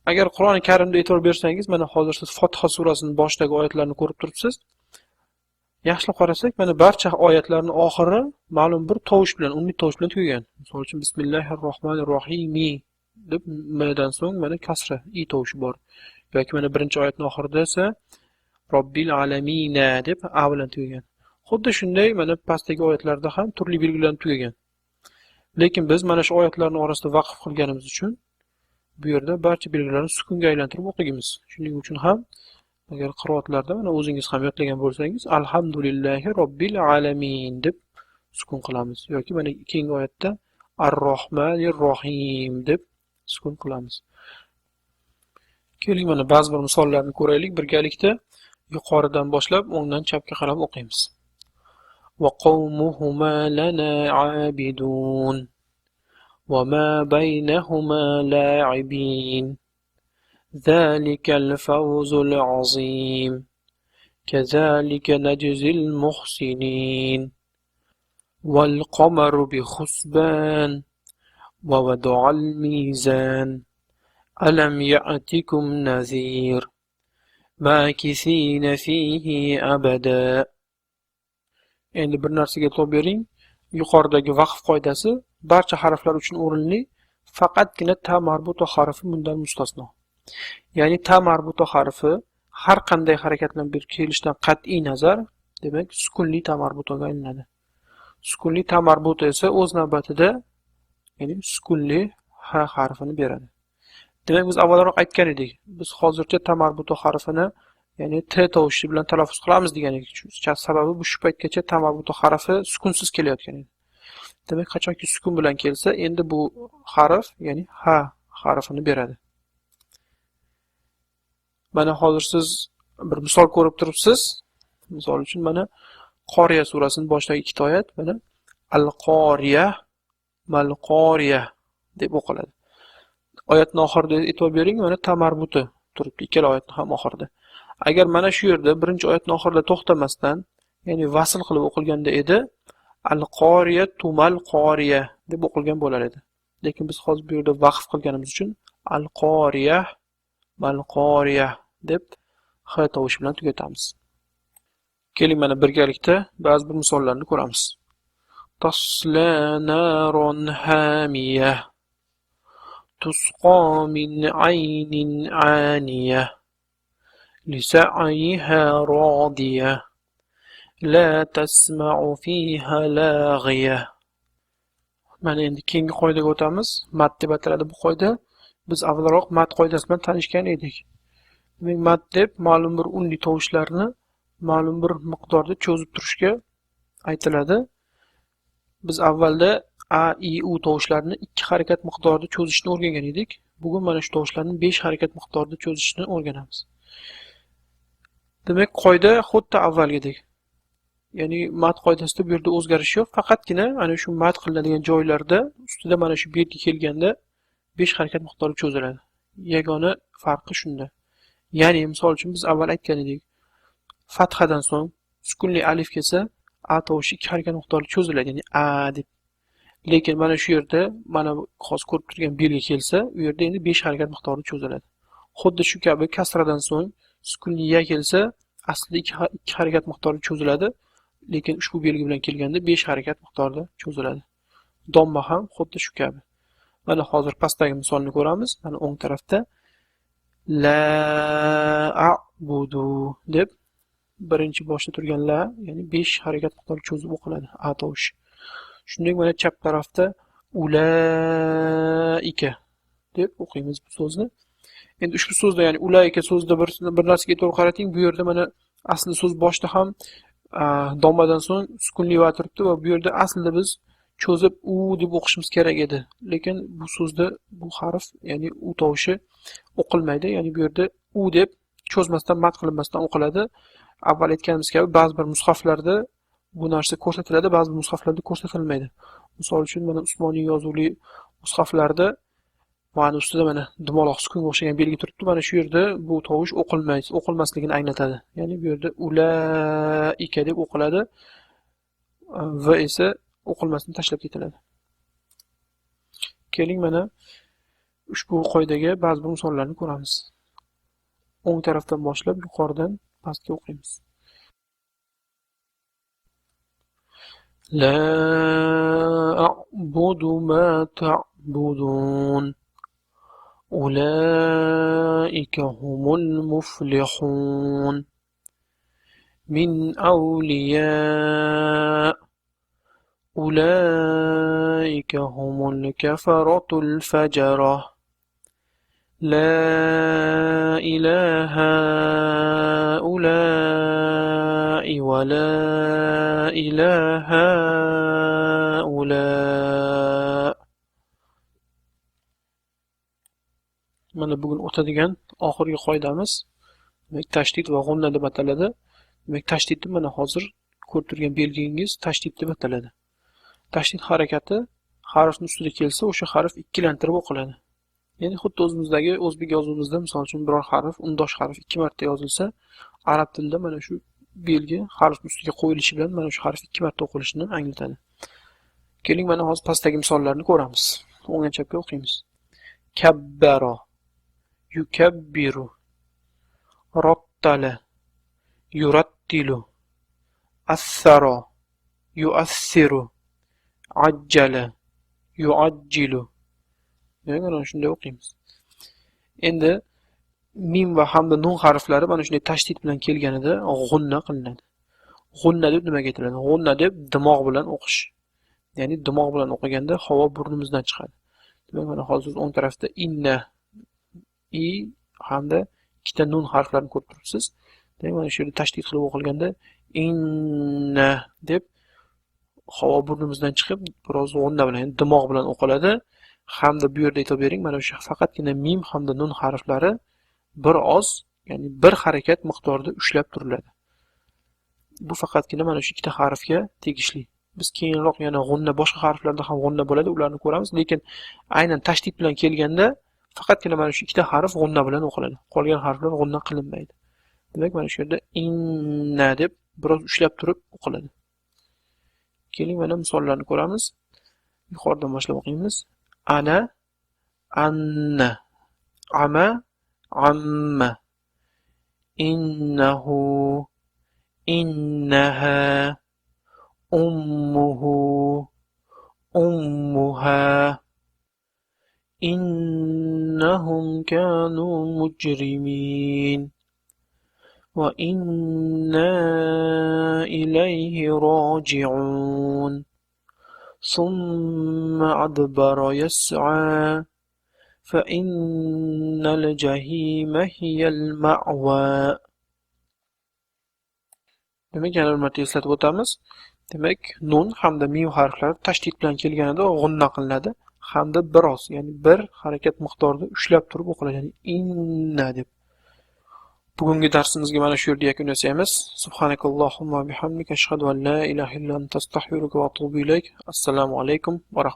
Agar Qur'oni Karimda e'tibor bersangiz, mana hozir siz Fotiha surasining boshidagi oyatlarni ko'rib turibsiz. Yaxshilab qarasak, mana barcha oyatlarning oxiri ma'lum bir tovush bilan, unli tovush bilan tugagan. Misol uchun Bismillahir Rohmanir Rohim deb m dan so'ng mana kasra i tovushi bor. Yoki mana birinchi oyatning oxirida esa Robbil alamina deb a bilan tugagan. Xuddi shunday mana pastdagi oyatlarda ham turli belgilar bilan tugagan. Lekin biz mana shu oyatlarning orasida vaqf qilganimiz uchun bu yerda barcha belgilarni sukunga aylantirib o'qiymiz. Shuning uchun ham agar qiroatlarda mana o'zingiz ham yodlagan bo'lsangiz, Alhamdulillahi robbil alamin deb sukun qilamiz yoki mana keyingi oyatda Ar-Rohmanir Rohim deb sukun qilamiz. Keling, mana ba'zi bir misollarni ko'raylik birgalikda. Yuqoridan boshlab o'ngdan chapga qarab o'qiymiz. Va qawmuhuma lana abidun va ma baynahuma la'ibin. Zalikal fawzul azim. Kazalika najzil muhsinin. Wal qamaru bi husban va wada'al mizan. Alam ya'tikum nazir. Makisina fihi abada. Endi bir narsaga e'tibor bering. Yuqoridagi vaqf qoidasi barcha harflar uchun o'rinli, faqatgina ta marbuta harfi bundan mustasno. Ya'ni ta marbuta harfi har qanday harakat bilan bir kelishdan qat'iy nazar, demak, sukunli ta marbutaga aylanadi. Sukunli ta marbuta esa o'z navbatida, ya'ni sukunli ha harfini beradi. Demak, biz avvalroq aytgan edik, biz hozircha ta marbuta harfini, ya'ni t tovushi bilan talaffuz qilamiz degan edik. Sababi bu shu paytgacha ta marbuta harfi sukunsiz kelayotgan edi. Demak, qachonki sukun bilan kelsa, endi bu harf, ya'ni ha harfini beradi. Mana hozir siz bir misol ko'rib turibsiz. Misol uchun mana Qoriya surasining boshidagi ikkita oyat, mana Al-Qoriya, Mal-Qoriya deb o'qiladi. Oyatning oxirida e'tibor bering, mana ta marbuti turibdi ikkala oyatning ham oxirida. Agar mana shu yerda birinchi oyatning oxirida to'xtamasdan, ya'ni vasl qilib o'qilganda edi, Al-Qoriya tumal Qoriya deb o'qilgan bo'lar edi. Lekin biz hozir bu yerda vaqf qilganimiz uchun Al-Qoriya, Mal-Qoriya deb x tovushi bilan tugatamiz. Keling, mana birgalikda ba'zi bir misollarni ko'ramiz. Tasla naron hamiya tusqa min aynin aniya lisa'yiha rodiya la tasma'u fiha lag'iya. Mana endi keyingi qoidaga o'tamiz. Mad deb ataladi bu qoida. Biz avvalroq mad qoidasi bilan tanishgan edik. Demak, mad deb ma'lum bir unli tovushlarni ma'lum bir miqdorda cho'zib turishga aytiladi. Biz avvalda a, i, u tovushlarini 2 harakat miqdorida cho'zishni o'rgangan edik. Bugun mana shu tovushlarni 5 harakat miqdorida cho'zishni o'rganamiz. Demak, qoida xuddi avvalgidek. Ya'ni mad qoidasida bu yerda o'zgarish yo'q, faqatgina ana shu mad qilinadigan joylarda ustida mana shu belgi kelganda 5 harakat miqdori cho'ziladi. Yagona farqi shunda. Ya'ni misol uchun biz avval aytgan edik, fathadan so'ng sukunli alif kelsa, a tovushi 2 harakat miqdorida cho'ziladi, ya'ni a deb. Lekin mana shu yerda mana hozir ko'rib turgan belgi kelsa, u yerda endi 5 harakat miqdorida cho'ziladi. Xuddi shu kabi kasradan so'ng sukunli ya kelsa, aslida 2 harakat miqdorida cho'ziladi, lekin ushbu belgi bilan kelganda 5 harakat miqdorida cho'ziladi. Domma ham xuddi shu kabi. Mana hozir pastdagi misolni ko'ramiz. Mana o'ng tarafda la a'budu deb birinchi boshda turgan la, ya'ni 5 harakat miqdorida cho'zib o'qiladi a tovushi. Shuningdek, mana chap tarafda ulaika deb o'qiymiz bu so'zni. Endi ushbu so'zda, ya'ni ulaika so'zida bir narsaga e'tibor qarating. Bu yerda mana asli so'z boshida ham dommadan so'ng sukunli va turibdi va bu yerda aslida biz cho'zib u deb o'qishimiz kerak edi. Lekin bu so'zda bu harf, ya'ni u tovushi o'qilmaydi. Ya'ni bu yerda u deb cho'zmasdan, mad qilinmasdan o'qiladi. Avval aytganimiz kabi, ba'zi bir mushaflarda bu narsa ko'rsatiladi, ba'zi bir mushaflarda ko'rsatilmaydi. Misol uchun, mana Usmoniy yozuvli mushaflarda mana ustida mana dumaloq sukunga o'xshagan belgi turibdi. Mana shu yerda bu tovush o'qilmaydi, o'qilmasligini anglatadi. Ya'ni bu yerda ulaika deb o'qiladi va esa o'qilmasdan tashlab ketiladi. Keling, mana Ushbu qoidaga ba'zi bir misollarni ko'ramiz. O'ng tarafdan boshlab yuqoridan pastga o'qiymiz. La a'budu ma ta'budun. Ulaika humul muflihun. Min awliya. Ulaika humul kafaratul fajarah. La ilaha ulai va la ilaha ulai. Mana bugun o'tadigan oxirgi qoidamiz, demak, tashdid va g'unna deb ataladi. Demak, tashdidni mana hozir ko'rib turgan belgingiz tashdid deb ataladi. Tashdid harakati harfning ustida kelsa, o'sha harf ikkilantirib o'qiladi. Ya'ni xuddi o'zimizdagi o'zbek yozuvimizda misol uchun biror harf, undosh harf ikki marta yozilsa, arab tilida mana shu belgi harfning ustiga qo'yilishi bilan mana shu harf ikki marta o'qilishini anglatadi. Keling, mana hozir pastdagi misollarni ko'ramiz. O'ngdan chapga o'qiymiz. Kabbara, yukabbiru, rattala, yurattilu, assara, yuassiru, ajjala, yuajjilu. Demak, mana shunday o'qiymiz. Endi mim va hamda nun harflari mana shunday tashdid bilan kelganida g'unna qilinadi. G'unna deb nimaga aytiladi? G'unna deb dimoq bilan o'qish. Ya'ni dimoq bilan o'qiganda havo burnimizdan chiqadi. Demak, mana hozir o'ng tarafda inna, i hamda ikkita nun harflarini ko'rib turibsiz. Demak, mana shu yerda tashdid qilib o'qilganda inna deb havo burnimizdan chiqib, biroz g'unna bilan, ya'ni dimoq bilan o'qiladi. Hamda bu yerda e'tibor bering, mana shu faqatgina mim hamda nun harflari bir oz, ya'ni bir harakat miqdorida ushlab turiladi. Bu faqatgina mana shu ikkita harfga tegishli. Biz keyinroq yana g'unna, boshqa harflarda ham g'unna bo'ladi, ularni ko'ramiz, lekin aynan tashdid bilan kelganda faqatgina mana shu ikkita harf g'unna bilan o'qiladi. Qolgan harflar g'unna qilinmaydi. Demak, mana shu yerda inna deb biroz ushlab turib o'qiladi. Keling, mana misollarni ko'ramiz. Yuqoridan boshlab o'qiymiz. Ana, anna, ama, amma, innahu, innaha, ummuhu, ummuha, innahum kanu mujrimin, va inna ilayhi roji'un. ثم أدبر يسعى فإن الجحيم هي المأوى. Demak, yana bir marta eslatib o'tamiz. Demak, nun hamda mim harflari tashdid bilan kelganida g'unna qilinadi hamda biroz, ya'ni bir harakat miqdorida ushlab turib o'qiladi, ya'ni inna deb. Bugungi darsimizga mana shu yerda yakun yasaymiz. Subhanakallohumma bihamdika ashhadu an la ilaha illa anta astag'firuka va atubu ilayk. Assalomu alaykum va rahmatulloh.